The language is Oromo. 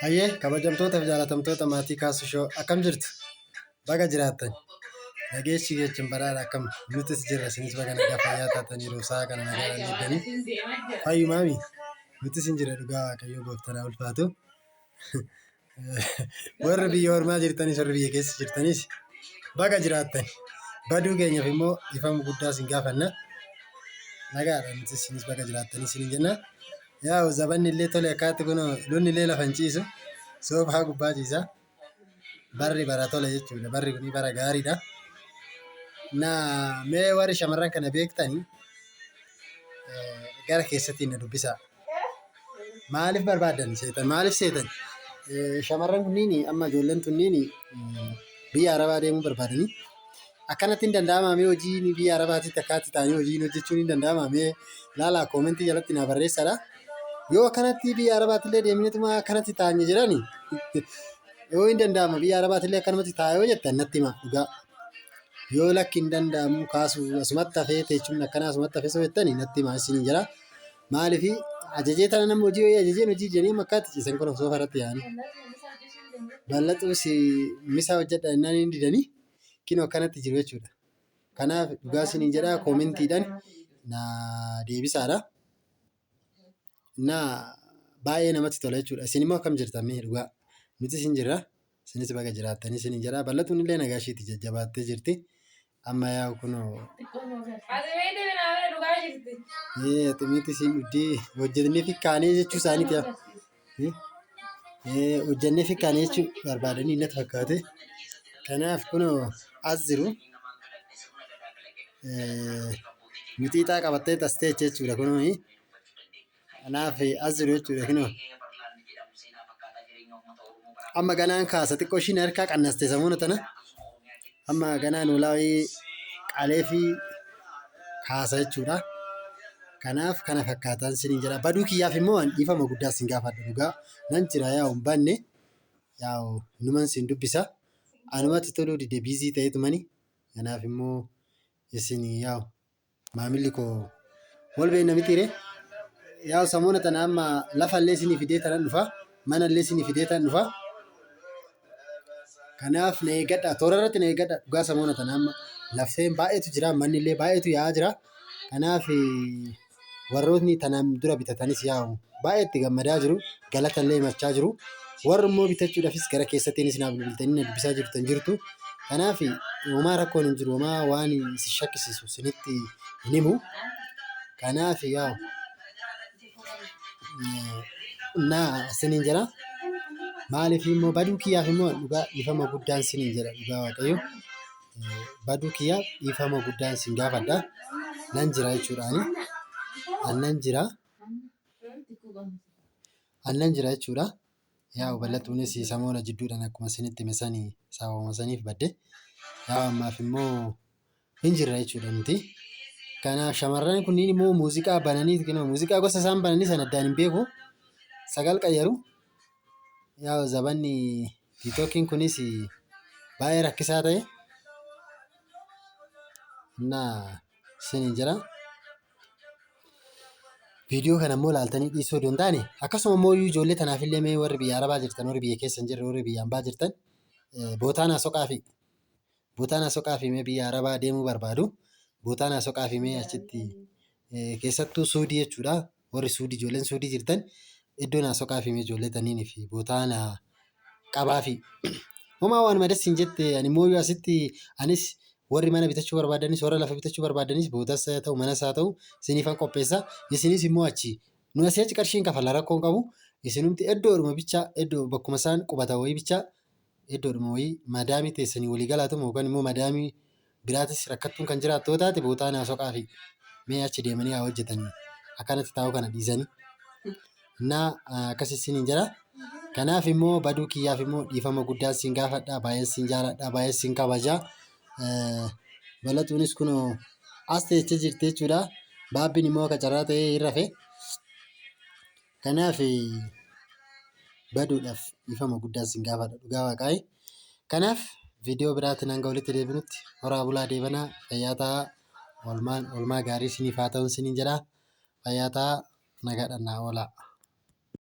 Hayyee kabajamtoota fi jaalatamtoota maatii Kaasuu Shoo akkam jirtu? Baga jiraattan. Nageessi jechuun badhaadha akkam nutis jirra isinis baga nagaa fayyaa taatanii yeroo sa'a kana nagaadhaan eegdanii. Fayyumaami nutis hin jirra dhugaa Waaqayyoo gooftaan haa ulfaatu. Warri biyya ormaa jirtanis warri biyya keessa jirtanis baga jiraattan. Baduu keenyaaf immoo dhiifama guddaa isin gaafanna. Nagaadha nutis isinis baga jiraattanii isiniin jenna. Yaa zabanni illee tole akkaatti kun lolli illee lafa hin ciisu. Soofaa gubbaa ciisa. Barri bara tole jechuudha. Barri kun bara gaariidha. Na mee warri shamarran kana beektanii gara keessattiin na dubbisaa. Maaliif barbaadan seetan? Maaliif seetan? Shamarran kunniin amma ijoolleen tunniin biyya Arabaa deemuu barbaadanii akkanatti hin danda'amaa mee hojiin biyya Arabaatitti akkaatti ta'anii hojiin hojjechuun hin danda'amaa mee laalaa koomentii jalatti naa barreessaadha. Yoo akkanatti biyya Arabaatillee deemnetuma akkanatti taa'anye jedhani yoo hin danda'ama biyya Arabaatillee akkanumatti taa'a yoo jettan natti hima dhugaa. Yoo lakki hin danda'amu kaasuu asumatti hafee teechumni akkanaa asumatti hafee soo jettani natti himaa isiniin jedha. Maaliif ajajee tana nama hojii wayii ajajeen hojii jedhanii amma akkaatti ciisan kun soofa irratti yaa'anii. Ballaxuus misaa hojjedha jennaan hin didanii kinoo akkanatti jiru jechuudha. Kanaaf dhugaa isiniin jedhaa koomentiidhaan na deebisaadha. Na baay'ee namatti tola jechuudha. Isin immoo akkam jirtan mee dhugaa nuti isin jirra. Isinis baga jiraattanii isiniin jedha. Bal'atuun illee nagaa ishiiti jajjabaattee jirti. Amma yaa'u kunoo ximiitti isiin dhuddii hojjetnee fikkaanee jechuu isaaniiti. Hojjennee fikkaanee jechuu barbaadanii natti fakkaate. Kanaaf kunoo as jiru. Mixiixaa qabattee as teeche jechuudha kunoo. Kanaaf as jiru jechuudha kunoo. Amma ganaan kaasa xiqqoo ishiin harkaa qannaste samuuna tana. Amma ganaan walaayii qalee fi kaasa jechuudha. Kanaaf kana fakkaataan siniin jedha. Baduu kiyyaaf immoo an dhiifama guddaa sin gaafadha dhugaa. Nan jira yaa'u hin banne yaa'u numan sin dubbisa. Anumatti toluu dide biizii ta'eetumani. Kanaaf immoo isin yaa'u maamilli koo wal beekna mitiire. Yaa'u samuuna tana amma lafa illee isinii fidee tanan dhufa. Mana illee isinii fidee tanan dhufa. Kanaaf na eeggadha. Toora irratti na eeggadha. Dhugaa samuuna tana amma lafeen baay'eetu jira. Manni illee baay'eetu yaa'aa jira. Kanaaf warrootni tanaan dura bitatanis yaa'u baay'ee itti gammadaa jiru. Galata illee himachaa jiru. Warri immoo bitachuudhaafis gara keessattiinis naaf bilbiltanii na dubbisaa jirtan jirtu. Kanaaf homaa rakkoon hin jiru. Homaa waan isin shakkisiisu isinitti hin himu. Kanaaf yaa'u na isiniin jedha. Maaliif immoo baduu kiyyaaf immoo dhugaa dhiifama guddaan isiniin jedha dhugaa waaqayyo. Baduu kiyyaaf dhiifama guddaan isin gaafadha. Nan jira jechuudha ani. An nan jira. An nan jira jechuudha. Yaa'u bal'atuunis samoona jidduudhaan akkuma isinitti hime sanii sababuma saniif badde. Yaa'u ammaaf immoo hin jirra jechuudha nuti. Kanaaf shamarran kunniin immoo muuziqaa bananii muuziqaa gosa isaan bananii sana addaan hin beeku. Sagal qayyaru. Yaa'u zabanni tiiktookiin kunis baay'ee rakkisaa ta'e. Innaa isiniin jedha. Viidiyoo kana immoo ilaaltanii dhiisuu odoo hin taane akkasuma immoo iyyuu ijoollee tanaaf illee mee warri biyya Arabaa jirtan warri biyya keessa hin jirre warri biyya ambaa jirtan bootaa naa soqaafi. Bootaa naa soqaafi mee biyya Arabaa deemuu barbaadu. Bootaa naa soqaafi mee achitti keessattuu Suudii jechuudha. Warri Suudii ijoolleen Suudii jirtan iddoo naa soqaafi mee ijoollee taniin fi bootaa naa qabaafi. Homaa waanuma das hin jette ani immoo yoo asitti anis warri mana bitachuu barbaadanis warra lafa bitachuu barbaadanis bootas haa ta'u manas haa ta'u isiniifan qopheessa. Isinis immoo achi nu asii achi qarshiin kafalla rakkoo hin qabu. Isinumti iddoodhuma bichaa iddoo bakkuma isaan qubatan wayii bichaa iddoodhuma wayii madaamii teessanii walii galaatuma yookaan immoo madaamii biraatis rakkattuun kan jiraattu yoo taate bootaa naa soqaafi mee achi deemanii haa hojjetanii. Akkanatti taa'uu kana dhiisanii. Innaa akkas isiniin jedha. Kanaaf immoo baduu kiyyaaf immoo dhiifama guddaa sin gaafadha. Baay'ee sin jaaladha. Baay'ee sin kabaja. Balaxuunis kunoo as teessee jirti jechuudha. Baabbiin immoo akka carraa ta'ee hin rafe. Kanaaf baduudhaaf dhiifama guddaa sin gaafadha dhugaa waaqaayi. Kanaaf viidiyoo biraatiin hanga walitti deebinutti horaa bulaa deebanaa fayyaa ta'aa. Oolmaan oolmaa gaarii isiniif haa ta'u isiniin jedha. Fayyaa ta'aa nagaadhaan naa oolaa.